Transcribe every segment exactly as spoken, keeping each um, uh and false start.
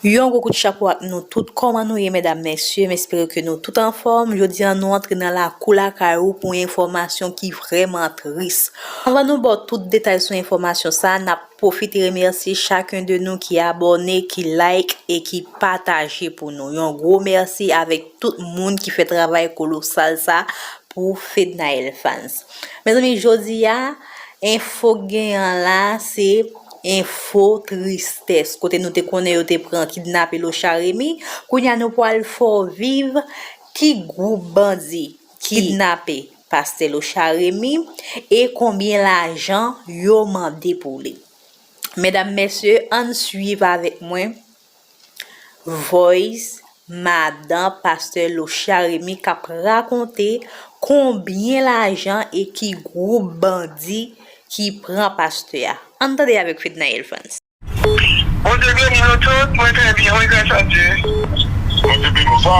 Yon gwo kout chapo ak nou tout. Kòman nou ye, medam, mesye? M espere ke nou tout anfòm. Jodi a, nou antre nan lakou lakay ou pou yon enfòmasyon ki vrèman tris. Anvan nou ba w tout detay sou enfòmasyon sa a, n ap pwofite remèsye chaken de nou ki abòne, ki like e ki pataje pou nou. Yon gwo mèsi avèk tout moun ki fè travay kolosal sa pou Fednaelle Fans. Mezanmi, jodi a, enfo k genyen la, se enfo tristès. Kote nou te konnen yo te pran kidnape Locha Remy, kounye a nou pral fè w viv ki gwoup bandi kidnape pastè Locha Remy e konbyen lajan yo mande pou li. Medam, mesye, ann swiv avèk mwen. Voice madan pastè Locha Remy k ap rakonte konbyen lajan e ki gwoup bandi ki pran pastè a. Ann tande avèk Fednaelle Fans. Bondye beni nou tout, mwen trè byen, wi, gras a Dye. Bondye beni w, sa?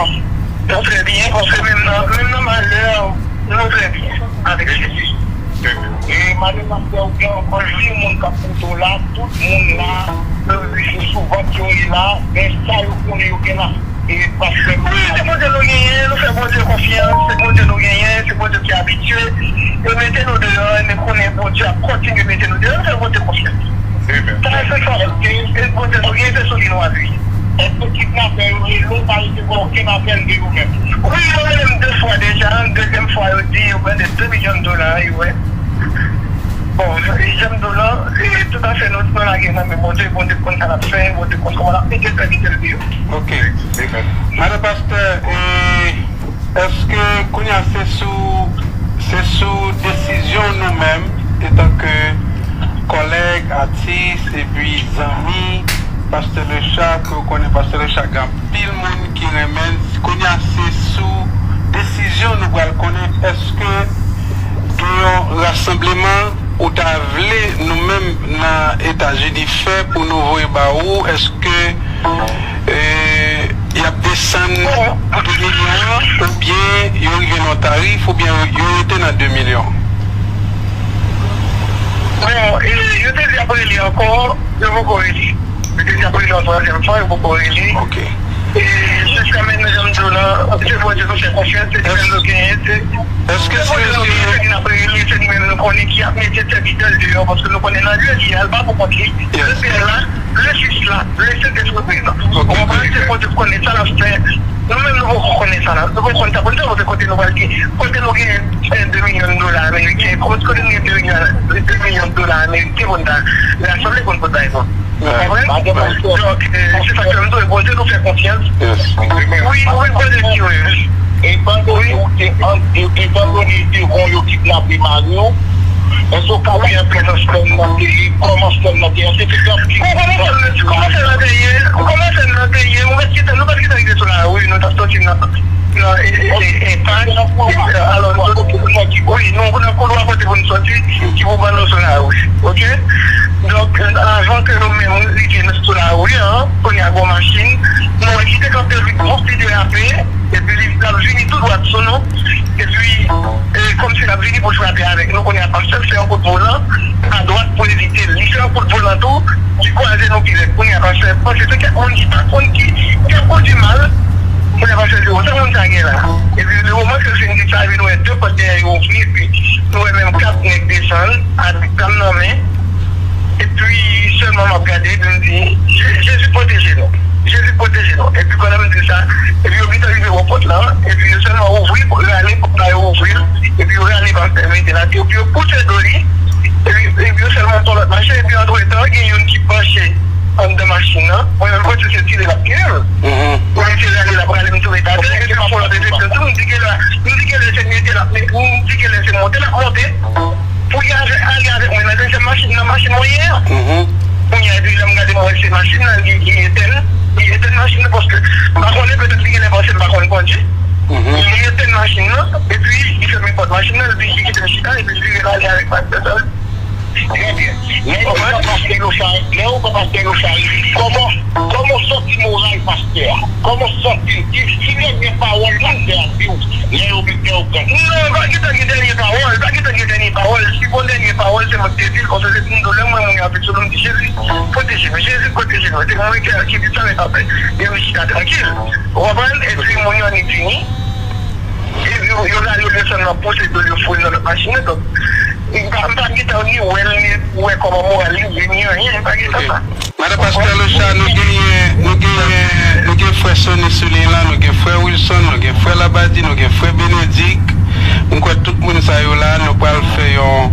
Nou trè byen, paske menm nan, menm nan malè, nou trè byen, avèk Jezi. E malè pastè ou gen ankò, wi, moun k ap koute w la, tout moun la, yo, se sou vant yo ye la, men sa yo konnen yo gen la, e pastè. Wi, se Bondye nou genyen, nou fè Bondye konfyans, se Bondye nou genyen, se Bondye ki abitye, yo mete nou deyò, men konnen Bondye ap kontinye mete nou deyò, nou fè Bondye konfyans. Amen. Sa se sa, e, e Bondye nou genyen, se sou li nou apiye. Èske kidnapè yo rele w, pa resevwa okenn apèl de yo menm? Wi, yo rele m de fwa deja. Dezyèm fwa, yo di yo mande de milyon dola, wi. Bon, dezyèm dola, e tout afè nou, nou lage nan men Bondye, Bondye konn sa l ap fè, Bondye konn kòman l ap mete sèvitè l deyò. Ok. Amen. Madan pastè, e, èske kounye a se sou, se sou desizyon nou menm, etanke kòlèg, atis, epi zanmi, pastè Locha, ke w konnen pastè Locha gen anpil moun ki renmen l, kounye a se sou desizyon nou pral konnen èske gen yon rasanbleman ou ta vle nou menm nan Etazini fè pou nou voye ba ou, èske e, y ap desann de milyon an, oubyen yo rive nan tarif, oubyen yo rete nan de milyon? Bon, e, yo te di ap rele ankò, yo poko rele. Yo te di ap rele yon twazyèm fwa, yo poko rele. Ok. E, jiska mentnan, jan m di w la, se Bondye nou fè konfyans, se li menm nou genyen, se, èske se Bondye nou genyen, se li n ap rele, se li menm nou konnen ki ap mete sèvitè l deyò, paske nou konnen nan lye li a, l pa pou kont li. Yes. Lè Pè la, lè Fis la, lè Sentespri prezan. Ok. Ou konprann? Se Bondye k konnen sa l ap fè. Nou menm, nou poko konnen sa la. Nou poko konn sa pou n fè, paske kote nou pral gen, kote nou gen, e, de milyon dola ameriken, kote, kote nou gen de milyon, de milyon dola ameriken pou n ta rasanble pou n pot bay moun. Ou konprann? Donk, e, se sa k fè m di w, Bondye nou fè konfyans. Wi, wi, Bondye di wi. Etan done ou te an, e, etan done devan yo kidnape mari w, èske w ka fè yon prezans frè m nan te ye, kòman frè m nan te ye, èske te gen anpil... Kòman frè m nan te ye, kòman frè m nan te ye, kòman frè m nan te ye, nou pa t gentan, nou pa t gentan rive sou lari, nou t ap soti nan, nan, e, e, e, enpas, e, alò, nou, wi, nou nan koulwa kote pou nou soti, ki pou ban nou sou lari, ok? Donk, avan ke nou menm rive sou lari an, kounye a gon machin, nou wè ki te kanpe pi, pi derape, epi li t ap vini tou dwat sou nou. Epi, e, kòmsi l ap vini pou l frape avèk nou, kounye a pastè fè yon kout volan adwat pou evite l. Li fè yon kout volan tou, li kwaze nou pi rèd. Kounye a pastè panse se kèk moun ki pa konn ki, ki ap kondui mal. Kounye a pastè di, "O, sa moun sa gen la?" Epi, le moman ke l fin di sa, epi nou wè de pòt dèyè yo ouvri, epi nou wè menm kat nèg desann avèk zam nan men. Epi sèlman m ap gade, epi m di, "Je-, Jezi pwoteje nou. Jezi pwoteje nou." Epi pandan m di sa, epi yo gentan rive bò pòt la, epi yo sèlman ouvri, rale pòt la, yo ouvri l, epi yo rale pastè mete l atè, epi yo pouse do li, epi, epi yo sèlman pran lòt machin, epi antretan, gen youn ki panche anndan machin nan. Mwen menm, m panse se tire l ap tire m. Mwen se rale l ap rale m tou ret atè, epi m ap fè lòt refleksyon tou, m di, "Genlè, m di genlè se mete l ap mete, m di genlè se monte l ap monte." Pou y ale, ale avèk mwen nan dezyèm machin, nan machin mwen ye a. Kounye a, epi lè m gade, m wè se machin nan, li, li etèn, li etèn machin nan, paske m pa konnen, petèt li genlè panse m pa konn kondui. Li etèn machin nan, epi li fèmen pòt machin nan, epi li kite m chita, epi li vire l ale avèk pastè sa. Trè byen. Lè yo pran pastè Locha, lè yo pran pastè Locha, kòman, kòman w santi moral Pastè a. Kòman w santi w? Ki, ki dènye pawòl pastè a di w lè yo mete w pran? Non, pa gentan gen dènye pawòl, pa gentan gen dènye pawòl. Si gon dènye pawòl, se mwen ki te di l, paske se pou m di w, lè m wè moun yo ap vin sou nou, m di, Jezi, pwoteje nou, Jezi, pwoteje nou. Se mwen ki, ki di sa, men pastè, yo chita trankil. Ou konprann? Epi moun yo annik vini. Epi yo, yo rale yo desann nan pouse dlo yo foure nan lòt machin nan. Donk, m pa, m pa gentan ni wè l, ni wè kòman moral li ye, ni anyen, m pa gentan sa. Madan Pastè Locha, nou genyen, nou genyen, nou gen frè Sony sou liy lan, nou gen frè Wilson, nou gen frè Labadi, nou gen frè Benedik. M kwè tout moun sa yo la, nou pral fè yon,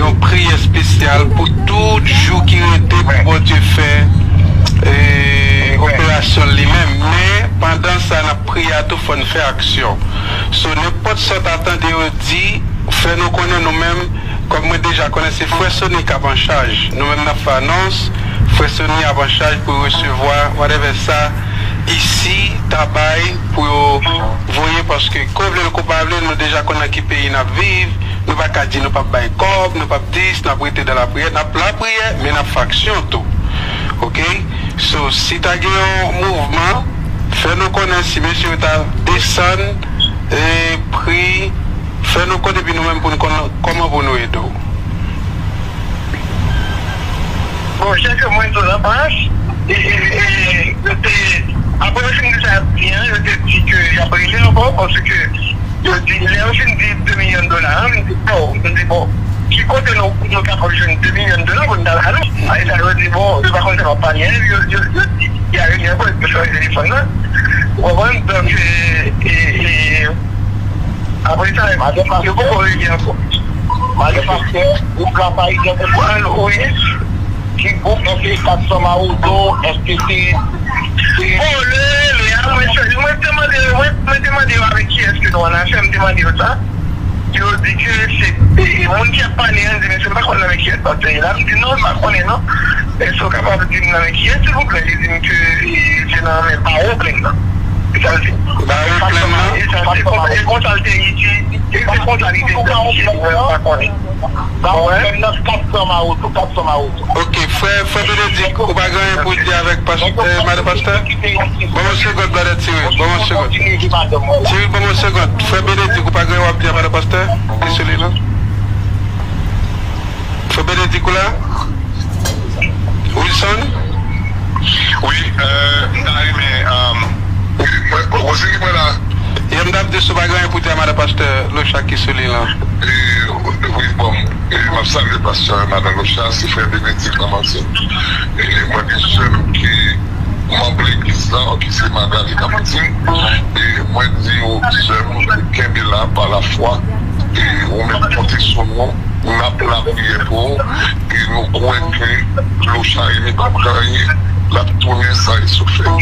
yon priyè espesyal pou tout jou ki rete pou Bondye fè, e, operasyon li menm. Men, pandan sa, n ap priye a tou, fò n fè aksyon. So, nenpòt sa w ta tande yo di, fè nou konnen nou menm, kòm mwen deja konnen se frè Sony k ap an chaj. Nou menm n ap fè anons, frè Sony ap an chaj pou resevwa whatever sa isi ta bay pou yo voye, paske ko vle l ko pa vle l, nou deja konn nan ki peyi n ap viv, nou pa ka di nou p ap bay kòb, nou p ap dis, n ap rete dan lapriyè, n ap lapriyè, men n ap fè aksyon tou. Oke? So, si ta gen yon mouvman, fè nou konnen si mesye yo ta desann, e, pri, fè nou konnen, epi nou menm pou n konn kòman pou nou ede w. Bon, jan ke mwen di w nan pas, e, e, e, yo te, apre yo fin di sa y ap di an, yo te di ke y ap rele ankò, paske yo di, lè yo fin di de milyon dola an, m di, oh, m di, bon, ki kote nou, nou kapab jwenn de milyon dola pou n ta ba nou? Ay, sa yo di, bon, yo pa konn sa m ap pale an, yo, yo, yo di, y a rele ankò, yo chwazi telefòn nan. Ou konprann? Donk, e, e, e, apre sa, yo poko rele ankò. Madan Pastè, gwoup la pa idantifye. Wi. Ki gwoup, èske se Kat San Mawozo, èske se, se... Bon, le, le, a, mwen, mwen te mande, mwen, mwen te mande yo avèk kiyès ke nou an afè, m te mande yo sa. Yo di ke se, e, e, moun ki ap pale an, di, men se m pa konn nan men kiyès pastè ye la. M di, non, m pa konnen, non. Èske w kapab di m nan men kiyès, silvouplè? Li di m ke, e, se nan men Bawo Plenn nan. Se sa l di. Bawo Plenn nan? E sa, se konsa, e konsa l te, e, e, se konsa li te idantifye li, mwen pa konnen. Bawo Plenn nan, Kat San Mawozo, Kat San Mawozo. Ok, frè, frè Benedik, ou pa gen anyen pou w di avèk pas-, eh, madan pastè? Ban m yon segond, brother Cyril, ban m yon segond. Cyril, ban m yon segond. Frè Benedik, ou pa gen anyen w ap di a madan pastè? Li sou li la. Frè Benedik, ou la? Wilson? Wi, euh, m ta renmen, euh, wi, mwen, Rosie, mwen la. Yè m t ap di si w pa gen anyen pou di a madan pastè Locha ki sou liy lan. E, wi, bon, e, m ap salye pastè, madan Locha, se frè Benedik Lamartine. E mwen gen sè m ki manm legliz lan, ki se Magali Lamartine. E mwen di w, sè m, kenbe la pa lafwa. E ou menm konte sou nou, n ap lapriyè pou ou. E nou kwè ke Locha Amy p ap ganyen, l ap tounen san esofle.